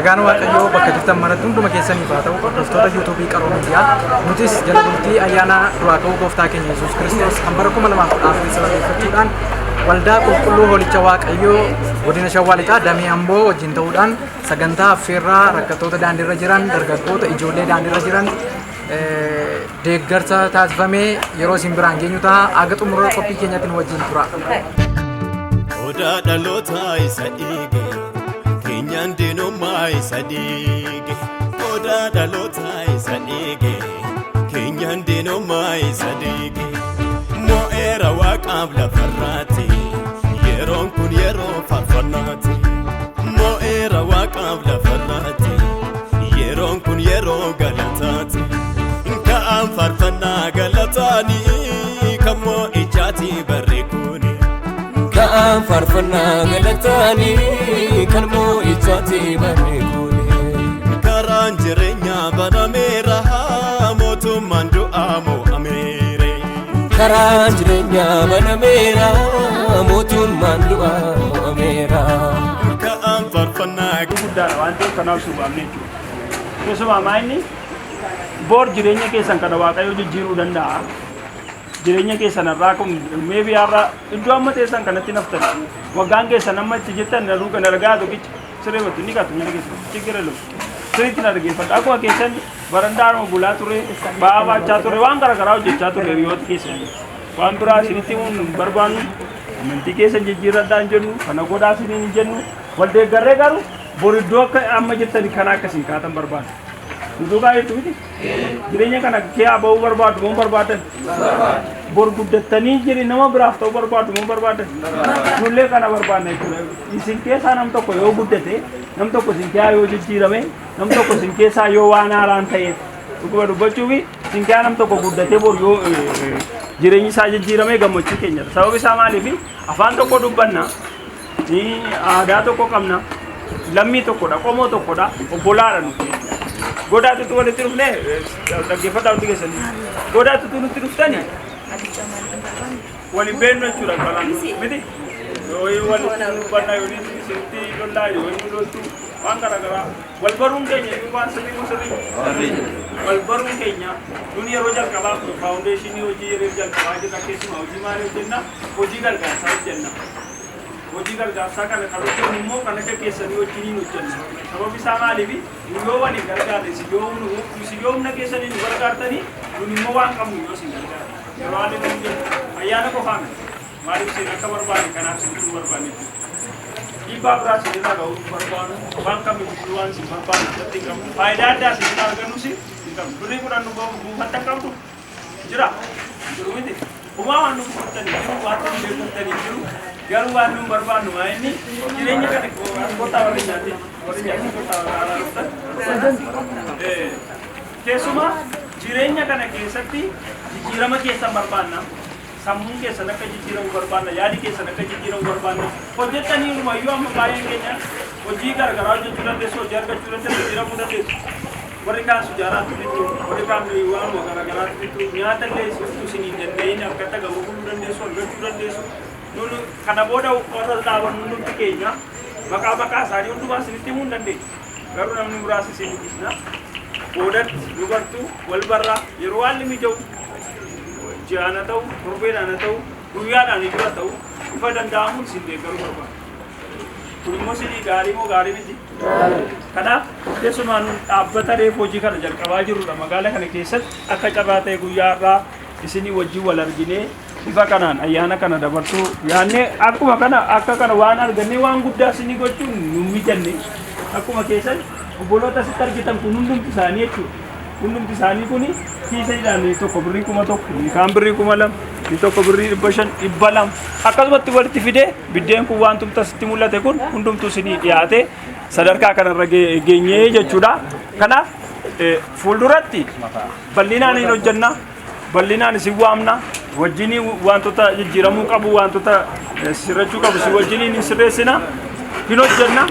Nagaan Waaqayyoo bakka jirtan maratti hunduma keessaniif haa ta'u. Hordoftoota yuutuubii Qaroo Miidiyaa, nutis jala bultii ayyaana du'aa ka'uu Gooftaa keenya Yesuus Kiristoos kan bara 2014 sababeeffachuudhaan Waldaa Qulqulluu Hoolicha Waaqayyoo Godina Shawaa Lixaa Damee Amboo wajjin ta'uudhaan sagantaa affeerraa rakkattoota daandiirra jiran, dargaggoota, ijoollee daandiirra jiran deeggarsa taasifamee yeroo isin biraan geenyu ta'a. Aga xumura qophii keenyatti nu wajjin tura. Odaa dhalootaa isa dhiige, keenyaan diinummaa isa dhiige. Odaa dhalootaa isa dhiige, keenyaan diinummaa isa dhiige. Mo'eera Waaqaaf lafarraati, yeroon kun yeroo faarfannaati. Mo'eera Waaqaaf lafarraati, yeroon kun yeroo galataati. Ka'aan faarfannaa galataanii kan mo'ichaati barri kuni. Ka'aan faarfannaa galataanii kan mo'ichaati barri kuni. Karaan jireenyaa banameera, mootummaan du'aa mo'ameere. Karaan jireenyaa banameera, mootummaan du'aa mo'ameera. Ka'aan faarfannaa guddaadha waan ta'eef kanaaf suubaamne jechuudha. Keessumaa maa inni boor jireenya keessan kana Waaqayyo jijjiiruu danda'a. Jireenya keessan irraa kun maybe har'a iddoo amma teessan kanatti naftan, waggaan keessan amma itti jettan naruu kan argaa tokkicha siree ni qatu miila keessan chiggire lu sirriitti na dhaggeeffadha. Akkuma keessan barandaanuma bulaa ture, ba'aa baachaa ture, waan garaagaraa hojjechaa ture hiriyoota keessan. Waan biraa isinitti himuun hin barbaannu, amantii keessan jijjiirradhaa hin jennu, kana godhaa isiniin hin jennu. Wal deeggarree garuu bor iddoo akka amma jettani kana akkasiin kaatan barbaanna. Nu duukaa jirtu miti? Jireenya kana kee ba'uu barbaadu moo barbaadan? Bor guddattanii jiri nama biraaf ta'uu barbaadu moo barbaadan? Nullee kana barbaanna jechuudha. Isin keessaa nam tokko yoo guddate, nam tokko isin keessaa yoo jijjiirame, nam tokko isin keessaa yoo waan haaraan ta'eef, dhuguma dubbachuu fi isin keessaa nam tokko guddatee bor yoo jireenyi isaa jijjiirame gammachuu keenyadha. Sababi isaa maaliif? Afaan tokko dubbanna, aadaa tokko qabna, lammii tokkodha, qomoo tokkodha, obbolaadha nuti jechuudha. Godaatutu walitti dhufnee, dhaggeeffadhaa hundi keessanii. Godaatutu nutti dhuftanii waliin beeknu jechuudha kalaan miti. Yoo walitti dubbannaa, yoo isinitti lollaa, yoo inni loltu, waan garaagaraa wal baruun keenya iyyuu waan sirrii moo sirrii? Wal baruun keenya nun yeroo jalqabaa faawundeeshinii hojii yeroo jalqabaa jirra. Keessumaa hojii maalii hojjenna? Hojii gargaarsaa hojjenna. Hojii gargaarsaa kana kan hojjennu immoo kan akka keessanii wajjiniin hojjenna. Sababni isaa maaliif? Nu yoo waliin gargaarre, isin yoo humna keessanii nu gargaartanii, nun immoo waan qabnu yoo isin gargaarre. Yeroo haalli nu jennu ayyaana qofaa miti. Maaliif isin akka barbaanne kanaaf isin itti barbaanne jechuudha. Dhiibbaa biraa isin irraa ga'uu hin barbaannu, waan kamiyyuu waan isin barbaannu irratti hin qabnu. Faayidaa addaa isin irraa argannus hin qabnu. Birrii 10 nu buufattan qabdu jira. Jiru miti. Humaa waan nu buufattanii jiru, waan nu beekumtanii jiru. Garuu waan nu barbaannu maa inni jireenya kana kottaa warri nyaate, warri nyaate kottaa warra haaraa dhuftan. Keessumaa jireenya kana keessatti jijjiirama keessan barbaanna. Sammuun keessan akka jijjiiramu barbaanna. Yaadi keessan akka jijjiiramu barbaanna. Hojjettanii hundumayyuu amma baay'een keenya hojii garaagaraa hojjechuu dandeessu, hojii argachuu dandeessu, jijjiiramuu dandeessu. Warri kaan sujaaraatti bittu, warri kaan waanuma garaagaraatti bittu, nyaata illee isin hin danda'in akka tagamu buluu dandeessu, argachuu dandeessu. Nun kana booda warra dhaaban hundumti keenya maqaa maqaa isaanii hundumaa isinitti himuu hin dandeenyu. Garuu namni muraasni isin dubbisna. Boodatti nu bartu, wal barraa, yeroo haalli mija'u, ji'aan haa ta'u, torbeedhaan haa ta'u, guyyaadhaan iyyuu haa ta'u, bifa danda'amuun isin deeggaruu barbaada. Kun immoo isinii gaarii moo gaarii miti? Kanaaf keessumaa nun dhaabbata reefu hojii kana jalqabaa jirrudha. Magaala kana keessatti akka carraa ta'e guyyaa har'aa isinii wajjin wal arginee bifa kanaan ayyaana kana dabarsuu yaannee, akkuma kana akka kana waan argannee waan guddaa isinii gochuun nu mijanne. Akkuma keessan obboloota asitti argitan kun hundumti isaanii jechuudha. Hundumti isaanii kun kiiseedhaan inni tokko birrii 1000, inni kaan birrii 2000, inni tokko birrii 500, 200 akkasumatti walitti fidee biddeen kun waan tumta asitti mul'ate kun hundumtuu isinii dhiyaate sadarkaa kanarra geenyee jechuudha. Kanaaf fuulduratti bal'inaan hin hojjenna. Bal'inaan isin waamna. Wajjinii wantoota jijjiiramuu qabu, wantoota sirrachuu qabu isin wajjiniin hin sirreessina. Hin hojjenna.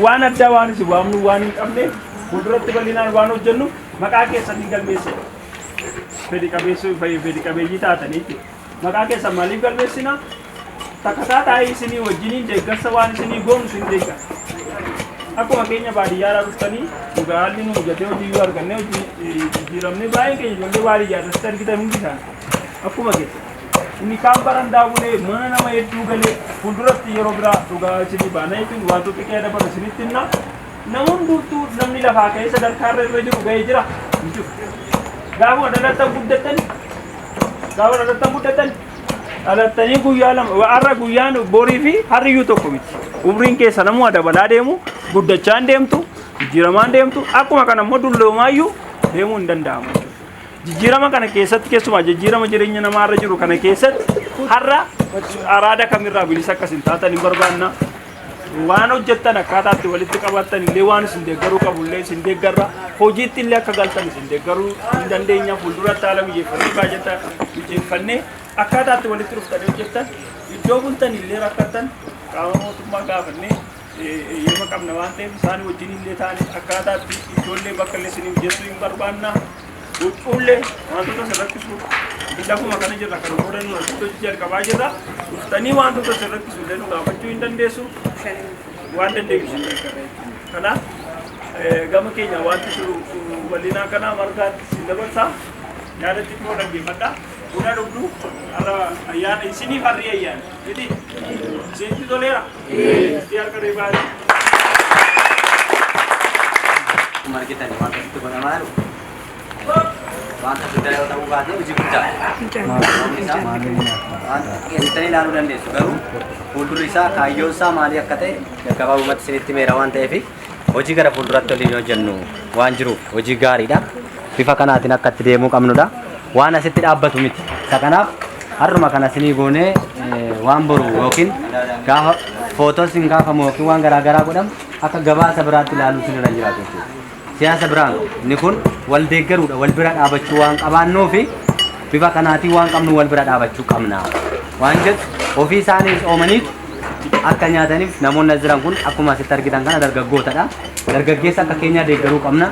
Waan addaa waan isin waamnu waan hin qabne, fuulduratti bal'inaan waan hojjennu maqaa keessan hin galmeessina. Fedhi qabeessuu fedhi qabeeyyii taatanii jechuudha. Maqaa keessan maaliif galmeessina? Takkataa taa'ee isinii wajjiniin deeggarsa waan isinii goonu isin deeggara. Akkuma keenya baadiyyaadhaa dhuftanii dhugaa haalli nu mijatee hojii yoo arganne hojii jijjiiramne baay'een keenya ijoollee baadiyyaa irratti argitan hundi isaanii akkuma keessa. Inni kaan barandaa bulee mana nama hedduu galee fuulduratti yeroo biraa dhugaa isinii baana jechuun wantoota qe'ee dabalu isinitti himna. Nama hundumtuu namni lafaa ka'ee sadarkaa irra jiru ga'ee jira hin jiru. Gaafa dhalattan guddattan gaafa dhalattan guddattan dhalattanii guyyaa lama har'a guyyaan borii fi har'iyyuu tokko miti. Umriin keessa namuu dabalaa deemu guddachaa hin deemtu jijjiiramaa hin deemtu akkuma kana immoo dulloomaayyuu deemuu hin danda'amu. Jijjiirama kana keessatti keessumaa jijjiirama jireenya namaarra jiru kana keessatti har'a araada kamirraa bilisa akkas hin taatan hin barbaanna. Waan hojjettan akkaataatti walitti qabattan illee waan isin deeggaruu qabu illee isin deeggarra. Hojiitti illee akka galtan isin deeggaruu hin dandeenya. Fuulduratti haala mijeeffannee baajata mijeeffannee akkaataatti walitti dhuftanii hojjettan iddoo bultan illee rakkattan qaama mootummaa gaafannee eeyyama qabna waan ta'eef isaan wajjin illee taane akkaataatti ijoollee bakka illee isin mijeessuu hin barbaanna. Huccuullee wantoota isin rakkisu lafuma kana jirra kan booda nu hojii jalqabaa jirra. Dhuftanii wantoota isin rakkisu illee nu gaafachuu hin dandeessu. Waan dandeenyu isin deeggarra jechuudha. Kanaaf gama keenya wanti jiru bal'inaa kana margaatti isin dabarsa. Yaadatti immoo dhaggeeffadha. Buna dhugdu har'a ayyaana isiniif harri ayyaana. Miti? Isinitti toleera? Itti harka reebaa. Akkuma argitan wanta sitti godhamaa jiru wanta guddaa yoo ta'uu baate hojii guddaa. Sababni isaa waan xiqqeessitanii ilaaluu dandeessu garuu fuuldurri isaa kaayyoon isaa maalii akka ta'e gabaabumatti isinitti himeera waan ta'eef hojii gara fuulduratti waliin hojjennu waan jiruuf hojii gaariidha. Bifa kanaatiin akka itti deemuu qabnudha. Waan asitti dhaabbatu miti. Isa kanaaf har'uma kana isinii goonee waan boru yookiin gaafa footoon isin kaafamu yookiin waan garaa garaa godhamu akka gabaasa biraatti ilaaluu isin irra hin jiraatu jechuudha. Siyaasa biraan inni kun wal deeggaruudha, wal bira dhaabachuu waan qabaannuu fi bifa kanaatiin waan qabnu wal bira dhaabachuu qabna. Waan jedhu ofii isaanii oomaniitu akka nyaataniif namoonni as jiran kun akkuma asitti argitan kana dargaggootadha. Dargaggeessa akka keenyaa deeggaruu qabna.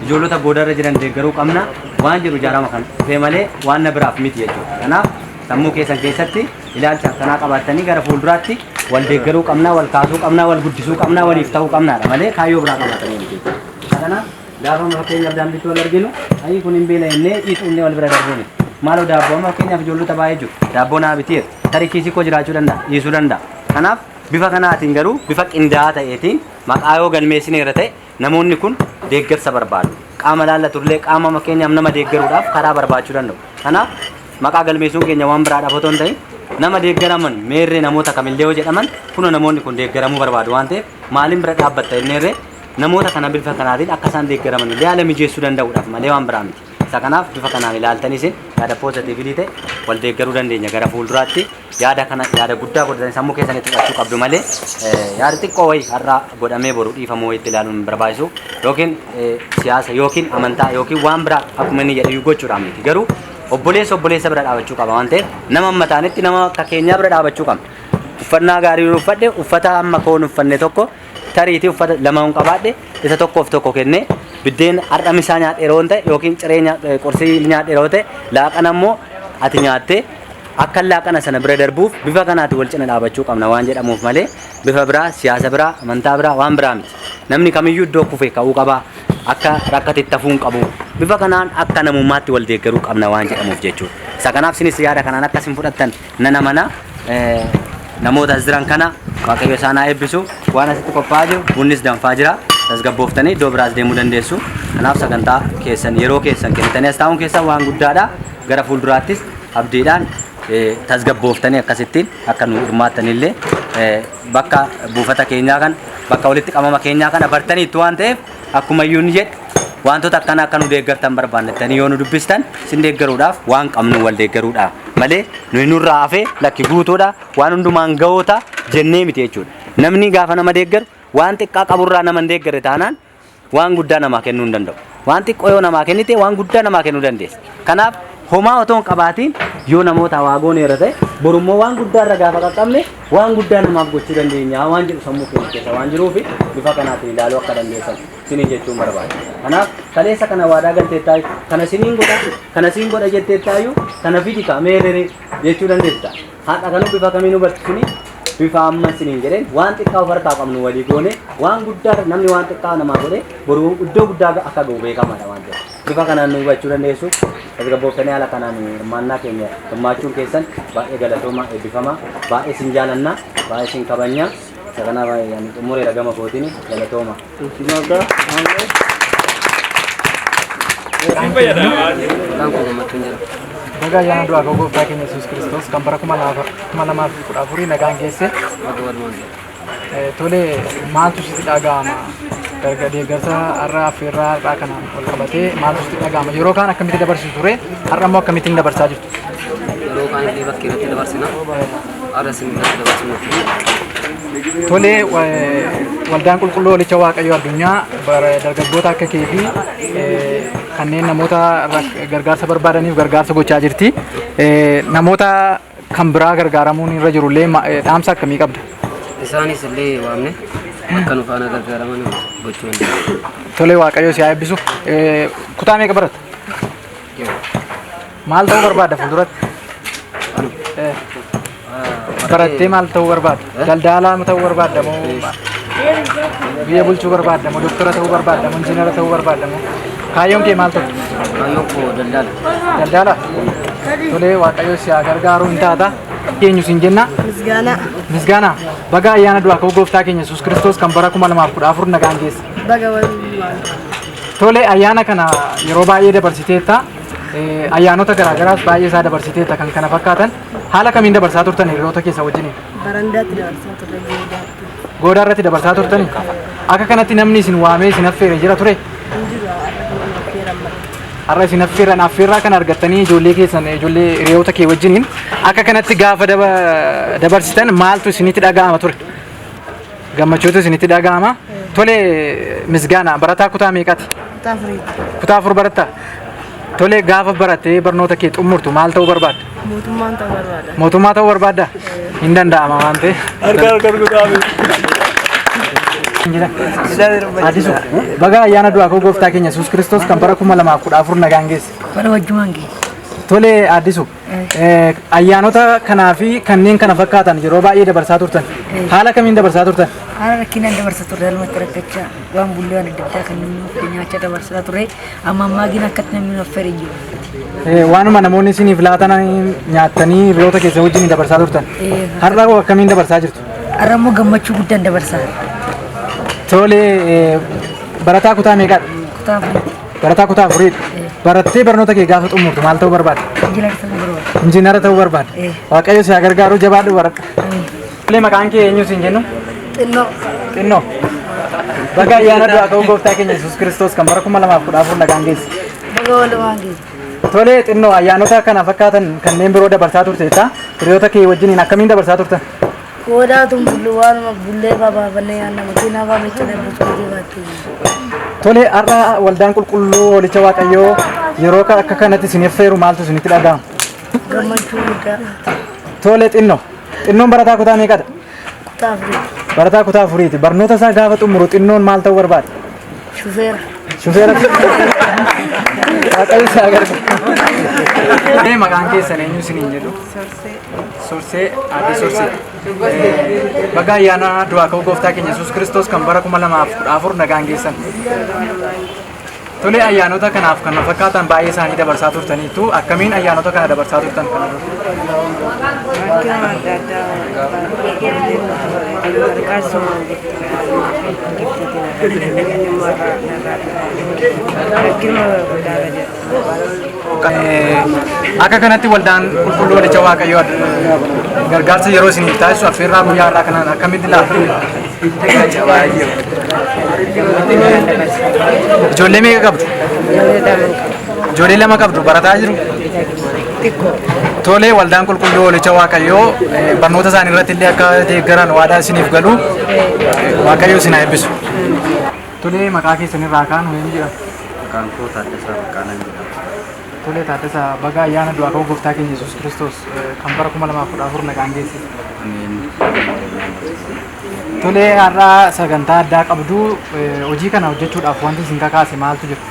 Ijoollota boodarra jiran deeggaruu qabna. Waan jedhu ijaarama kan dhufee malee waan na biraaf miti jechuudha. Kanaaf sammuu keessan keessatti ilaalcha akkanaa qabaattanii gara fuulduraatti wal deeggaruu qabna, wal kaasuu qabna, wal guddisuu qabna, waliif ta'uu qabnaadha malee kaayyoo biraa qabaatanii miti jechuudha. Kanaaf gaafa fakkeenyaaf daandiitti wal arginu ayii kun hin beela jennee dhiisuunne wal bira darbuu miti. Maaloo daabboo amma fakkeenyaaf ijoollota baay'ee jiru. Daabboo naa biteera. Tarii kiisii koo jiraachuu danda'a, dhiisuu danda'a. Kanaaf bifa kanaatiin garuu bifa qindaa'aa ta'eetiin maqaa yoo galmeessineerra ta'e namoonni kun deeggarsa barbaadu. Qaama laallatullee qaama fakkeenyaaf nama deeggaruudhaaf karaa barbaachuu danda'u. Kanaaf maqaa galmeessuun keenya waan biraadhaaf otoo hin ta'in nama deeggaraman meerree namoota kamillee yoo jedhaman kunoo namoonni kun deeggaramuu barbaadu waan ta'eef maaliin bira dhaabbatta jenneerree namoota kana bifa kanaatiin akka isaan deeggaraman illee haala mijeessuu danda'uudhaaf malee waan biraa miti. Isa kanaaf bifa kanaan ilaaltanii isin yaada poozitiivilii ta'e wal deeggaruu dandeenya gara fuulduraatti yaada kana yaada guddaa godhatanii sammuu keessanitti fudhachuu qabdu malee yaada xiqqoo wayii har'a godhamee boru dhiifamuu wayiitti ilaaluun hin barbaachisu yookiin siyaasa yookiin amantaa yookiin waan biraa akkuma inni jedhe gochuudhaan miti garuu obboleessa obboleessa bira dhaabachuu qaba waan ta'eef nama amma taanetti nama akka keenyaa bira dhaabachuu qabna. Uffannaa gaarii yoo uffadhe uffata amma koon uffanne tokko tariitii uffata lama hin qabaadhe isa tokkoof tokko kennee biddeen har'a misaa nyaadhe yeroo ta'e yookiin ciree qorsii nyaadhe yeroo ta'e laaqana immoo ati nyaattee akka laaqana sana bira darbuuf bifa kanaatiin wal cina dhaabachuu qabna waan jedhamuuf malee bifa biraa siyaasa biraa amantaa biraa waan biraa miti. Namni kamiyyuu iddoo kufe ka'uu qaba akka rakkatetti hafuu hin qabu bifa kanaan akka namummaatti wal deeggaruu qabna waan jedhamuuf jechuudha. Isa kanaaf isinis yaada kanaan akka isin fudhattan nan amana. Namoota as jiran kana Waaqayyo isaan haa eebbisu. Waan asitti qophaa'aa jiru bunnis danfaa jira. Tasgabbooftanii iddoo biraas deemuu dandeessu. Kanaaf sagantaa keessan yeroo keessan kennitanii as taa'uun keessan waan guddaadha. Gara fuulduraattis abdiidhaan tasgabbooftanii akkasittiin akka nu hirmaattanillee bakka buufata keenyaa kana bakka walitti qabama keenyaa kana bartaniittu waan ta'eef akkuma iyyuu ni jedhe wantoota akkana akka nu deeggartan barbaannettanii yoo nu dubbistan sin deeggaruudhaaf waan qabnu wal deeggaruudha malee nuyi nurraa hafee lakki guutuudha waan hundumaan gahoota jennee miti jechuudha. Namni gaafa nama deeggaru waan xiqqaa qaburraa nama hin deeggarre taanaan waan guddaa namaa kennuu hin danda'u. Waan xiqqoo yoo namaa kennite waan guddaa namaa kennuu dandeessa. Kanaaf homaa otoo hin qabaatiin yoo namoota waa gooneerra ta'e borummoo waan guddaa irra gaafa qaqqabne waan guddaa namaaf gochuu dandeenya waan jedhu sammuu keenya keessa waan jiruuf bifa kanaatiin ilaaluu akka dandeessan isiniin jechuun barbaada. Kanaaf kaleessa kana waadaa galteettaayu kana isiniin godha kana siin godha jetteettaayu kana fidi ka meerere jechuu dandeessa. Har'a kanuu bifa kamiin hubattu suni Bifa amma isiniin jedheen waan xiqqaa of harkaa qabnu walii goone waan guddaa namni waan xiqqaa namaa godhe boruu iddoo guddaa akka ga'u beekamaadha waan ta'eef. Bifa kanaan nu hubachuu dandeessu. Tasgabbooftanii haala kanaan hirmaannaa keenya hirmaachuun keessan baay'ee galatoomaa, eebbifamaa, baay'ee isin jaalannaa, baay'ee isin kabajnaa. Isa kana baay'ee xumureera gama kootiin, galatooma. Baga ayyaana du'aa ka'uu gooftaa keenya Yesuus Kiristoos kan bara 2014 nagaan geesse. Tole, maaltu sitti dhaga'ama? Deeggarsa har'a affeerraa har'aa kanaan wal qabatee maaltu sitti dhaga'ama? Yeroo kaan akkamitti dabarsitu ture? Har'a immoo akkamittiin dabarsaa jirtu? Yeroo kaan illee bakkee irratti dabarsina. Har'a isin irratti dabarsinu. Tole, waldaan qulqulluu Hoolicha Waaqayyoo addunyaa dargaggoota akka kee fi kanneen namoota gargaarsa barbaadaniif gargaarsa gochaa jirti. Namoota kan biraa gargaaramuun irra jirullee dhaamsa akkamii qabda? Isaanis illee waamne akka nu faana gargaaraman gochuu dandeenya. Tole, Waaqayyo si haa eebbisu. Kutaa meeqa baratta? Maal ta'uu barbaadda fuulduratti? Barattee maal ta'uu barbaadda? Daldalaa ta'uu barbaadda moo biyya bulchuu barbaadda moo doktora ta'uu barbaadda moo injiinara ta'uu barbaadda moo kaayyoon kee maal ta'u? Kaayyoon koo daldala. Daldala? Tolee, Waaqayyo si haa gargaaru, hin taata. Eenyu siin jenna? Misgaanaa. Misgaanaa. Baga ayyaana du'aa ka'uu gooftaa keenya Yesuus Kiristoos kan bara 2014 nagaan geesse. Baga walumaan. Tole, ayyaana kana yeroo baay'ee dabarsiteetta. Ayyaanota garaagaraas baay'ee isaa dabarsiteetta kan kana fakkaatan. Haala kamiin dabarsaa turtan hiriyoota keessa wajjiniin? Barandaatti dabarsaa turre, goodaatti. Goodaa irratti dabarsaa turtani? Akka kanatti namni isin waamee isin affeere jira ture? Hin jiru, har'a kan affeeran malee. Har'a isin affeeran, affeerraa kana argattanii ijoollee keessan, ijoollee hiriyoota kee wajjiniin akka kanatti gaafa dabarsitan maaltu isinitti dhaga'ama ture? Gammachuutu isinitti dhaga'ama. Tole, Misgaanaa, barataa kutaa meeqaati? Kutaa afuriiti. Kutaa 4 baratta? Tole, gaafa barattee barnoota kee xumurtu maal ta'uu barbaadda? Mootummaan ta'uu barbaada. Mootummaa ta'uu barbaadda? Hin danda'ama waan ta'eef. Harka harka rukutaa. Adisu, baga ayyaana du'aa ka'uu gooftaa keenya Yesuus Kiristoos kan bara 2014 nagaan geesse. Bara wajjumaan geesse. Tole Adisu, ayyaanota kanaa fi kanneen kana fakkaatan yeroo baay'ee dabarsaa turtan. Haala kamiin dabarsaa turtan? Haala rakkinaan dabarsa turre, halumatti rakkachaa, waan bullee waan adda addaa kan namni nuuf nyaachaa dabarsaa turre. Amma ammaa gina akkatti namni nuuf affeere hin jiru. Waanuma namoonni isiniif laatan nyaattanii hiriyoota keessa wajjin dabarsaa turtan. Har'a hoo akkamiin dabarsaa jirtu? Har'a immoo gammachuu guddaan dabarsaa. Tole, barataa kutaa meeqaadha? Kutaa afuriiti. Barataa kutaa afuriidha. Barattee barnoota kee gaafa xumurtu maal ta'uu barbaadda? Injiinara ta'uu barbaada. Injiinara ta'uu barbaadda. Waaqayyo si haa gargaaru, jabaadhu baradhu. Tole, maqaan kee eenyu siin jennu? Xinnoo. Xinnoo. Baga ayyaana du'aa ka'uu gooftaa keenya Yesuus Kiristoos kan bara 2014 nagaan geesse. Baga walumaan geesse. Tole xinnoo, ayyaanota kana fakkaatan kanneen biroo dabarsaa turteetta. Hiriyoota kee wajjiniin akkamiin dabarsaa turtan? Goodaatun bullu, waanuma bullee babaafannee nyaanna, makiinaa fa'aa miccine buskuutii baatee. Tole, har'a waldaan qulqulluu Hoolicha Waaqayyoo yeroo akka kanatti isin affeeru maaltu isinitti dhaga'ama? Gammachuu guddaa. Tole xinnoo. Xinnoon barataa kutaa meeqadha? Kutaa afuriiti. Barataa kutaa afuriiti. Barnoota isaa gaafa xumuru xinnoon maal ta'uu barbaada? Shufeera. Shufeera. Waaqayyo si haa gargaaru. Mee maqaan keessan eenyu isiniin jedhu? Sorsee, Aadde Sorsee. Baga ayyaana du'aa ka'uu gooftaa keenya Yesuus Kiristoos kan bara 2014 nagaan geessan. Tole, ayyaanota kanaaf kan fakkaatan baay'ee isaanii dabarsaa turtaniitu, akkamiin ayyaanota kana dabarsaa turtan kana dura? Rakkina adda addaa gargaarsumaan rakkina guddaarra jira. Akka kanatti waldaan qulqulluu Hoolicha Waaqayyoo gargaarsa yeroo isiniif taasisu affeerraa guyyaa har'aa kanaan akkamitti ilaaltu? Ijoollee meeqa qabdu? Ijoollee lama qabdu, barataa jiru? Tolee, waldaan qulqulluu Hoolicha Waaqayyoo barnoota isaanii irratti illee akka deeggaran waadaa isiniif galu, Waaqayyo isin haa eebbisu. Tolee, maqaa keessan irraa kaan eenyu jedhama? Maqaan koo Taaddasaa Baqqaanaan jedhama. Tolee Taaddasaa, baga ayyaana du'aa ka'uu gooftaa keenya Yesuus Kiristoos kan bara 2014 nagaan geesse. Ameen. Tolee, har'a sagantaa addaa qabdu, hojii kana hojjechuudhaaf wanti isin kakaase maaltu jira?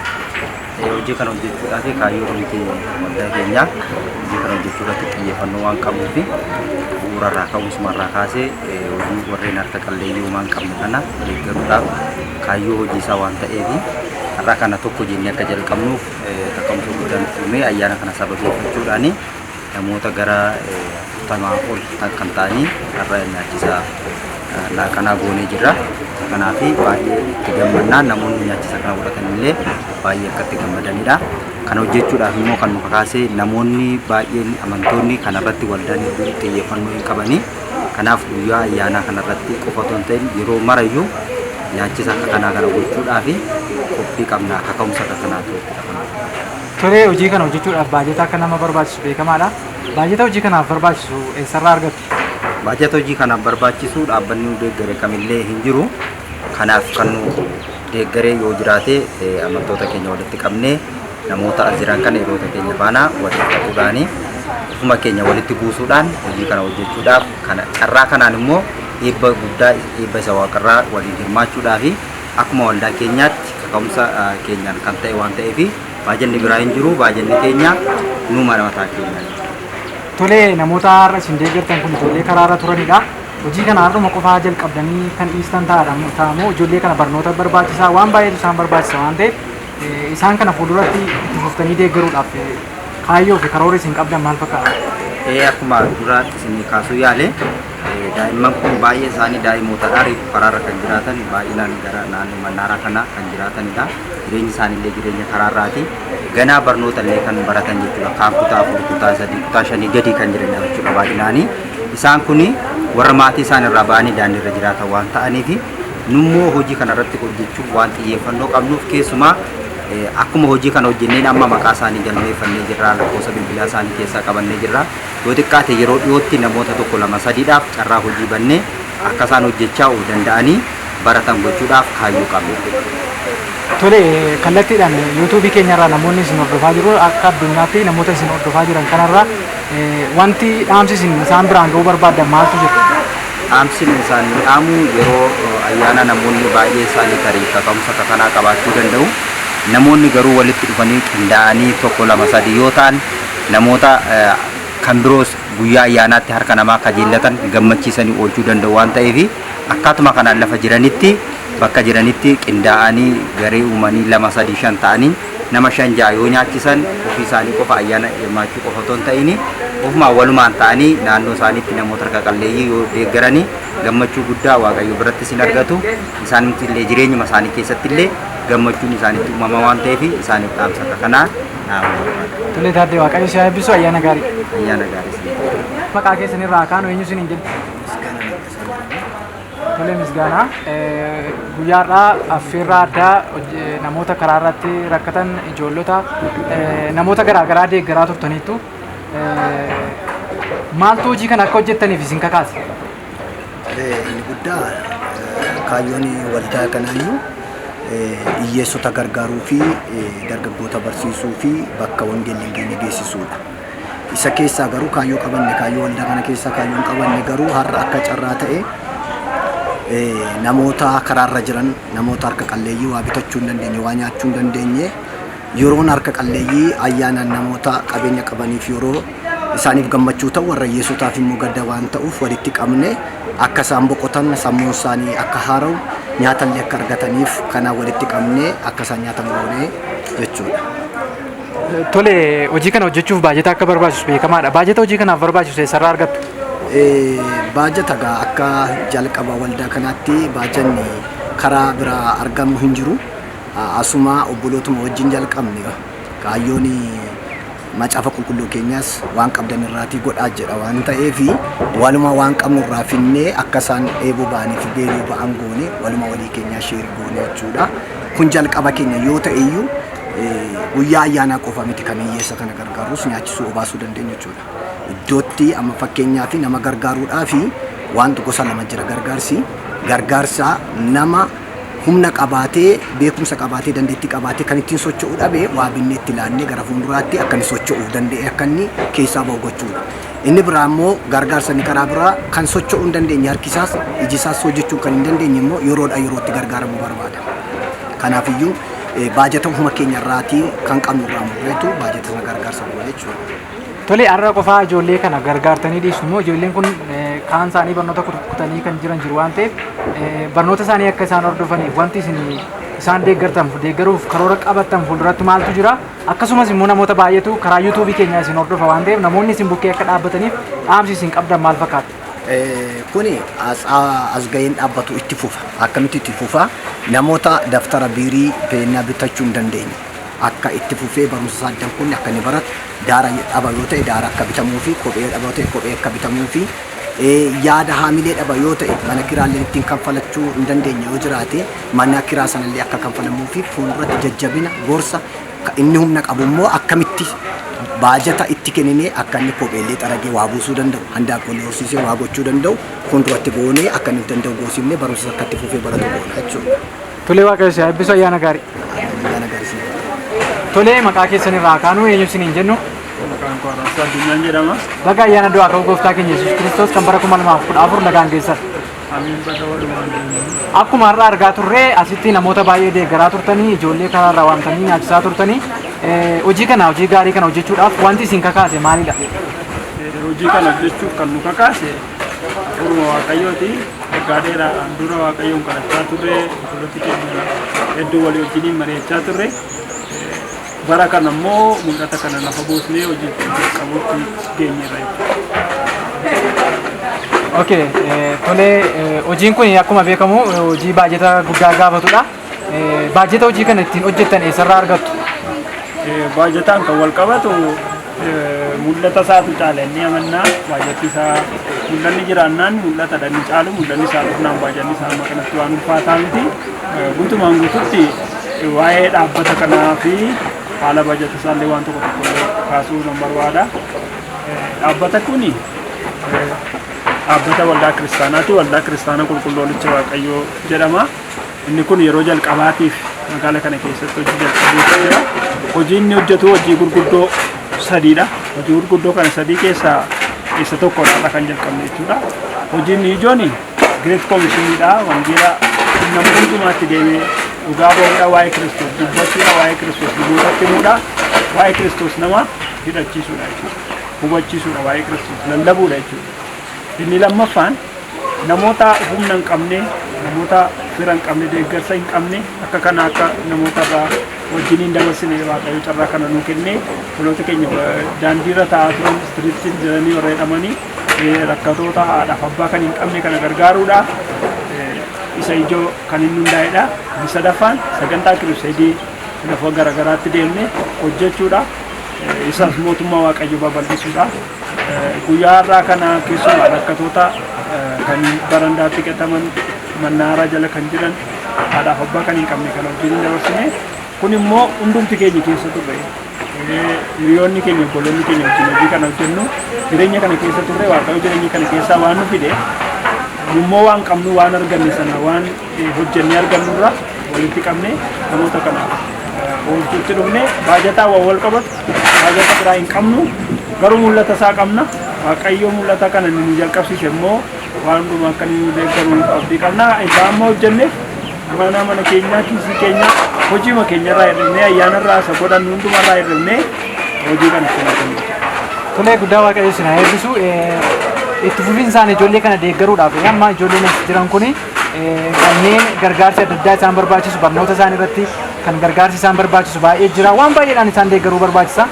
Hojii kana hojjechuudhaaf kaayyoo nuti waldaa keenyaa hojii kana hojjechuu irratti xiyyeeffannoo waan qabuuf bu'uura irraa ka'umsuma irraa kaasee hojii warreen harka qalleeyyii homaa hin qabne kana deeggaruudhaaf kaayyoo hojii isaa waan ta'eef har'a kana tokko jennee akka jalqabnuuf kaka'umsa guddaa nutti uumee ayyaana kana sababeeffachuudhaan namoota gara 40 ol kan ta'anii har'a nyaachisa laaqanaa goonee jirra. Kanaaf baay'ee itti gammannaa, namoonni nyaachisa kana godhatan illee baay'ee akka itti gammadanidha. Kana hojjechuudhaaf immoo kan nu kakaase namoonni baay'een amantoonni kanarratti waldaan hedduu xiyyeeffannoo hin qabanii. Kanaaf guyyaa ayyaanaa kanarratti qofa otoo hin ta'in yeroo marayyuu nyaachisa akka kanaa kana gochuudhaaf qophii qabna, kaka'umsa akka kanaatu itti qabna. Tolee, hojii kana hojjechuudhaaf baajata akka nama barbaachisu beekamaadha. Baajata hojii kanaaf barbaachisu eessarraa argattu? Baajata hojii kanaaf barbaachisu dhaabbanni nu deeggare kamillee hin jiru. Kanaaf kan nu deeggaree yoo jiraate amantoota keenya walitti qabnee namoota as jiran kana hiriyoota keenya faana walitti qabuudhaan ofuma keenya walitti buusuudhaan hojii kana hojjechuudhaaf kana carraa kanaan immoo eebba guddaa eebba isa waaqarraa waliin hirmaachuudhaaf akkuma waldaa keenyaatti kaka'umsa keenyaan kan ta'e waan ta'eef baajanni biraa hin jiru, baajanni keenya numa mataa keenya. Tolee, namoota har'a isin deeggartan kun ijoollee karaarra turanidha. Hojii kana har'uma qofaa jalqabdanii kan dhiistan ta'amoo ijoollee kana barnoota barbaachisaa waan baay'eetu isaan barbaachisa waan ta'eef isaan kana fuulduratti itti fuftanii deeggaruudhaaf kaayyoo fi karoora isin qabdan maal fakkaata? Akkuma dura isin kaasuu yaale, daa'imman kun baay'ee isaanii daa'imootadha. Reefu karaarra kan jiraatan, baay'inaan gara naannoo mannaaraa kana kan jiraatanidha. Jireenyi isaaniillee jireenya karaarraati. Ganaa barnoota illee kan baratan jechuudha. Kaan kutaa 4, kutaa 3, kutaa 5 gadi kan jiranidha jechuudha baay'inaani. Isaan kun warra maatii isaan irraa ba'anii daandiirra jiraatan waan ta'aniif nummoo hojii kanarratti hojjechuuf waan xiyyeeffannoo qabnuuf keessumaa akkuma hojii kana hojjenneen amma maqaa isaanii galmeeffannee jirra, lakkoofsa bilbilaa isaanii keessaa qabannee jirra. Yoo xiqqaate yeroo dhiyootti namoota tokko lama sadiidhaaf carraa hojii bannee akka isaan hojjechaa of danda'anii baratan gochuudhaaf kaayyoo qabna. Tole, kallattiidhaan yuutuubii keenyarraa namoonni isin hordofaa jiru, akka addunyaatti namoota isin hordofaa jiran kanarraa wanti dhaamsi isin isaan biraan ga'uu barbaaddan maaltu jira? Dhaamsi isaan dhaamu yeroo ayyaana namoonni baay'ee isaanii tarii kaka'umsa akka kanaa qabaachuu danda'u. Namoonni garuu walitti dhufanii qindaa'anii tokko lama sadi yoo ta'an namoota kan biroos guyyaa ayyaanaatti harka namaa kajeellatan gammachiisanii oolchuu danda'u waan ta'eef akkaatuma kanaan lafa jiranitti bakka jiranitti qindaa'anii garee uumanii lama sadii shan ta'anii nama shan ja'a yoo nyaachisan ofii isaanii qofa ayyaana hirmaachuu qofa otoo hin ta'in ofumaa walumaan ta'anii naannoo isaaniitti namoota harka qalleeyyii yoo deeggaranii gammachuu guddaa Waaqayyo birattis hin argatu, isaanitti illee jireenyuma isaanii keessatti illee gammachuun isaanitti uumama waan ta'eef isaaniif dhaamsa akka kanaa dhaamuu barbaada. Tolee Taaddee, Waaqayyo si haa eebbisu, ayyaana gaarii. Ayyaana gaarii isin. Maqaa keessan irraa kaanu, eenyu isiniin jedhu? Tolee Misgaanaa, guyyaa har'aa affeerraa addaa namoota karaa irratti rakkatan, ijoollota, namoota garaa garaa deeggaraa turtaniittu. Maaltu hojii kana akka hojjettaniif isin kakaase? Inni guddaa kaayyoon waldaa kanaayyuu hiyyeessota gargaaruu fi dargaggoota barsiisuu fi bakka wangeelli hin geenye geessisuudha. Isa keessaa garuu kaayyoo qabanne, kaayyoo waldaa kana keessaa kaayyoon qabanne garuu har'a akka carraa ta'e namoota karaarra jiran, namoota harka qalleeyyii, waa bitachuu hin dandeenye, waa nyaachuu hin dandeenye, yeroon harka qalleeyyii ayyaanaan namoota qabeenya qabaniif yeroo isaaniif gammachuu ta'u warra hiyyeessotaaf immoo gadda waan ta'uuf walitti qabne akka isaan boqotan, sammuun isaanii akka haara'u, nyaatallee akka argataniif kana walitti qabne akka isaan nyaatan goone jechuudha. Tole, hojii kana hojjechuuf baajata akka barbaachisu beekamaadha. Baajata hojii kanaaf barbaachisu eessarraa argattu? Baajata gaa akka jalqaba waldaa kanaatti baajanni karaa biraa argamu hin jiru. Asuma obbolootuma wajjin jalqabne. Kaayyoon macaafa qulqulluu keenyaas waan qabdan irraatii godhaa jedha waan ta'eef waluma waan qabnu irraa finnee akka isaan dheebuu ba'anii fi beeluu ba'an goone, waluma walii keenyaa share goone jechuudha. Kun jalqaba keenya yoo ta'e iyyuu guyyaa ayyaanaa qofa miti kan hiyyeessa kana gargaarus nyaachisuu obaasuu dandeenya jechuudha. Iddootti amma fakkeenyaa fi nama gargaaruudhaa fi wanti gosa lama jira gargaarsi. Gargaarsa nama humna qabaatee, beekumsa qabaatee, dandeettii qabaatee kan ittiin socho'u dhabe waa binnee itti laannee gara fuulduraatti akka inni socho'uuf danda'e akka inni keessaa ba'u gochuudha. Inni biraa immoo gargaarsa inni karaa biraa kan socho'uu hin dandeenye, harkisaas ijisaas hojjechuu kan hin dandeenye immoo yeroodhaa yerootti gargaaramuu barbaada. Kanaafiyyuu Baajata ofuma keenya irraatii kan qabnu irraa murreetu baajata sana gargaarsa goona jechuudha. Tole, har'a qofaa ijoollee kana gargaartanii dhiistu immoo ijoolleen kun kaan isaanii barnoota kutanii kan jiran jiru waan ta'eef, barnoota isaanii akka isaan hordofaniif wanti isin isaan deeggartan, deeggaruuf karoora qabattan fuulduratti maaltu jira? Akkasumas immoo namoota baay'eetu karaa YouTubeii keenyaa isin hordofa waan ta'eef, namoonni isin bukkee akka dhaabbataniif dhaamsi isin qabdan maal fakkaata? Kuni as gaheen dhaabbatu, itti fufa. Akkamitti itti fufa? Namoota daftara, biirii, peennaa bitachuu hin dandeenye akka itti fufee barumsa isaa addan kun akka inni baratu, daara dhaba yoo ta'e daara akka bitamuu fi kophee dhaba yoo ta'e kophee akka bitamuu fi yaada haamilee dhaba yoo ta'e, mana kiraallee ittiin kanfalachuu hin dandeenye yoo jiraate, mana kiraa sanallee akka kanfalamuu fi fuulduratti jajjabina gorsa inni humna qabu immoo akkamitti baajata itti kenninee akka inni kopheellee xaragee waa buusuu danda'u, handaaqqoolee horsiisee waa gochuu danda'u fuulduratti goonee akka inni danda'u goosifnee barumsa akka itti fufee baratu goona jechuudha. Tolee, Waaqayyo si haa eebbisu, ayyaana gaarii. Ayyaana gaarii si. Tolee, maqaa keessan irraa kaanuu eenyu isiniin jennu? Maqaan koo Araarsaa Addunyaan jedhama. Baga ayyaana du'aa ka'uu gooftaa keenya Yesuus Kiristoos kan bara 2014 nagaan geessan. Amiin, baga walumaan deemnu. Akkuma har'a argaa turre, asitti namoota baay'ee deeggaraa turtanii, ijoollee karaarraa waamtanii nyaachisaa turtanii, hojii kana, hojii gaarii kana hojjechuudhaaf wanti isin kakaase maalidha? Hojii kana hojjechuuf kan nu kakaase Hafuuruma Waaqayyooti. Waggaa dheeraadhaan dura Waaqayyoon kadhachaa turre, obbolooti keenya hedduu walii wajjiniin mari'achaa turre. Bara kana immoo mul'ata kana lafa buusnee hojii jalqabuutti geenyeerra jechuudha. Okay, tolee, hojiin kun akkuma beekamu hojii baajata guddaa gaafatudha. Baajata hojii kana ittiin hojjettan eessarraa argattu? Baajataan kan wal qabatu mul'ata isaatu caala inni amannaa. Baajatti isaa mul'anni jiraannaan mul'ata inni caalu, mul'anni isaa dhufnaan baajanni isaa amma kanatti waan ulfaataa miti. Guutumaan guututti waa'ee dhaabbata kanaa fi haala baajata isaallee waan tokko tokko kaasuu nan barbaada. Dhaabbata kuni dhaabbata waldaa kiristaanaati. Waldaa Kiristaanaa Qulqulluu Hoolicha Waaqayyoo jedhama. Inni kun yeroo jalqabaatiif magaala kana keessatti hojii jalqabuutu jira. Hojii inni hojjetu hojii gurguddoo sadiidha. Hojii gurguddoo kana sadii keessaa isa tokkodha kan jalqabne jechuudha. Hojiin ijoon Great Commissioniidha. Wangeela nama hundumaatti deemee dhugaa ba'uudha, waa'ee Kiristoos dubbachuudha, waa'ee Kiristoos namootatti himuudha, waa'ee Kiristoos nama hidhachiisuudha jechuudha. Hubachiisuudha, waa'ee Kiristoos lallabuudha jechuudha. Inni lammaffaan namoota humna hin qabne, namoota fira hin qabne, deeggarsa hin qabne akka kana akka namoota irraa wajjiniin dabarsine Waaqayyo carraa kana nuu kenne. Obboloota keenya daandiirra taa'aa turan, streetiin jiranii warra jedhamanii, rakkatoota haadhaaf abbaa kan hin qabne kana gargaaruudha. Isa ijoo kan inni hundaa'edha. Inni sadaffaan sagantaa crusadeii lafa garaagaraatti deemne hojjechuudha. Isaas mootummaa Waaqayyo babal'isuudha. Guyyaa har'aa kana keessumaa rakkatoota kan barandaatti gataman, mannaaraa jala kan jiran, haadhaaf abbaa kan hin qabne kana wajjin dabarsine. Kun immoo hundumti keenya keessa turre, hiriyoonni keenya, obboloonni keenya wajjin hojii kana hojjennu jireenya kana keessa turre. Waaqayyo jireenya kana keessaa waan nu fide, immoo waan qabnu, waan arganne sana, waan hojjennee argannurra walitti qabne namoota kana oolchuutti dhufne. Baajataa waan wal qabatu baajata biraa hin qabnu, garuu mul'ata isaa qabna. Waaqayyo mul'ata kana nu jalqabsiise immoo waan hundumaa akka nu deeggaru abdii qabna. Isaa amma hojjenneef mana mana keenyaa, kiisii keenya, hojiima keenya irraa hir'ifnee, ayyaana irraa isa godhannu hundumaa irraa hir'ifnee hojii kana itti. Tolee, guddaa Waaqayyo isin haa eebbisu. Itti fufinsaan ijoollee kana deeggaruudhaaf, amma ijoolleen as jiran kuni kanneen gargaarsi adda addaa isaan barbaachisu, barnoota isaan irratti kan gargaarsi isaan barbaachisu baay'ee jira. Waan baay'eedhaan isaan deeggaruu barbaachisa.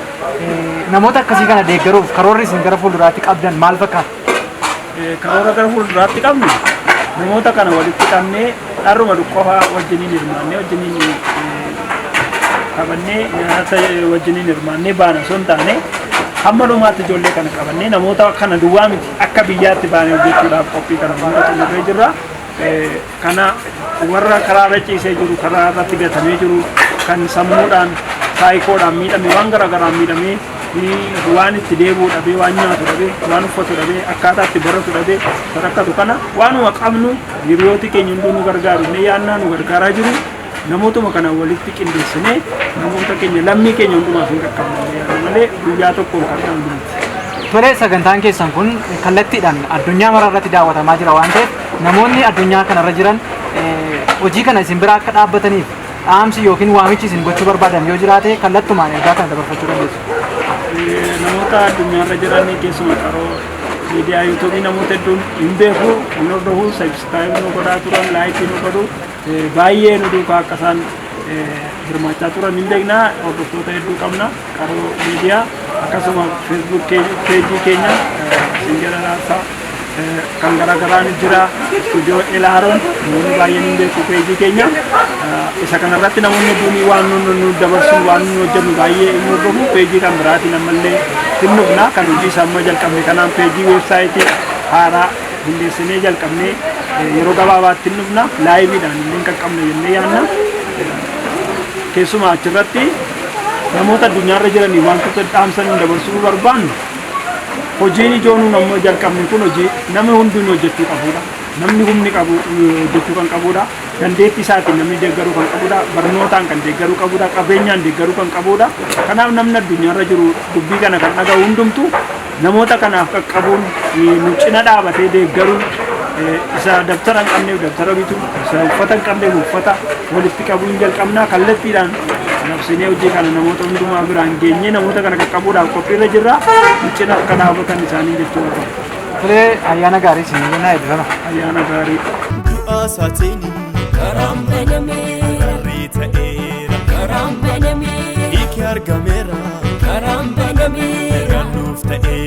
Namoota akkasii kana deeggaruuf karoorri isin gara fuulduraatti qabdan maal fakkaata? Karoora gara fuulduraatti qabnu, namoota kana walitti qabnee dharruma qofaa wajjiniin hirmaannee, wajjiniin qabannee, nyaata wajjiniin hirmaannee baana osoo hin taane, hamma dhumaatti ijoollee kana qabannee, namoota kana duwwaa miti, akka biyyaatti baanee hojjechuudhaaf qophii kana hunda xumurree jirra. Kana warra karaarra ciisee jiru, karaa irratti gatamee jiru, kan sammuudhaan, saayikoodhaan miidhame, waan garaagaraan miidhamee, waan itti deebi'u dhabee, waan nyaatu dhabee, waan uffatu dhabee, akkaataa itti baratu dhabee rakkatu kana waanuma qabnu hiriyooti keenya hunduu nu gargaaru inni yaannaa nu gargaaraa jiru. Namootuma kana walitti qindeessinee namoota keenya, lammii keenya hundumaaf hin qaqqabne malee guyyaa tokkoon kan dhabnu miti. Tolee, sagantaan keessan kun kallattiidhaan addunyaa mara irratti daawwatamaa jira waan ta'eef, namoonni addunyaa kanarra jiran hojii kana isin bira akka dhaabbataniif Dhaamsi yookiin waamichi isin gochuu barbaadan yoo jiraate kallattumaan ergaa kana dabarfachuu dandeessu. Namoota addunyaarra jiran, keessumaa Qaroo Miidiyaa Yuutuubii namoota hedduun hin beeku, hin hordofu, subscribe nu godhaa turan, like nu godhu, baay'ee nu duukaa akka isaan hirmaachaa turan hin beekna. Hordoftoota hedduu qabna Qaroo Miidiyaa, akkasuma Facebook page keenya Singera Raabsaa kan garaagaraan jira. Istuudiyoo Elaaroon namoonni baay'een hin beeku page keenya. Isa kanarratti namoonni hedduun waan nu dabarsu, waan nu hojjennu baay'ee hin hordofu. Page kan biraatiin ammallee hin dhufna. Kan hojii isaa amma jalqabne kanaan page website haaraa hundeessinee jalqabnee yeroo gabaabaatti hin dhufna. Liveiidhaan illee hin qaqqabne jennee yaadna. Keessumaa achirratti namoota addunyaarra jiranii wantoota dhaamsan dabarsuu barbaannu, hojiin ijoo nuun ammoo jalqabne kun hojii namni hundinuu hojjechuu qabudha. Namni humni qabu hojjechuu kan qabudha. Dandeettii isaatiin namni deeggaruu kan qabudha. Barnootaan kan deeggaruu qabudha. Qabeenyaan deeggaruu kan qabudha. Kanaaf namni addunyaarra jiru dubbii kana kan dhaga'u hundumtu namoota kanaaf qaqqabuun, nu cina dhaabatee deeggaruun, isa dabtara hin qabneef dabtara bituu, isa uffata hin qabneef uffata walitti qabuun jalqabnaa. Kallattiidhaan labsinee hojii kana namoota hundumaa biraan geenyee namoota kana qaqqabuudhaaf qophiirra jirra. Nu cina akka dhaabatan isaanii jechuu barbaada. Tolee, ayyaana gaarii isin jenna, eebbifama. Ayyaana gaarii. Du'aa isaatiin Karaan banameera. Barrii ta'eera. Karaan banameera. Hiiki argameera. Karaan banameera.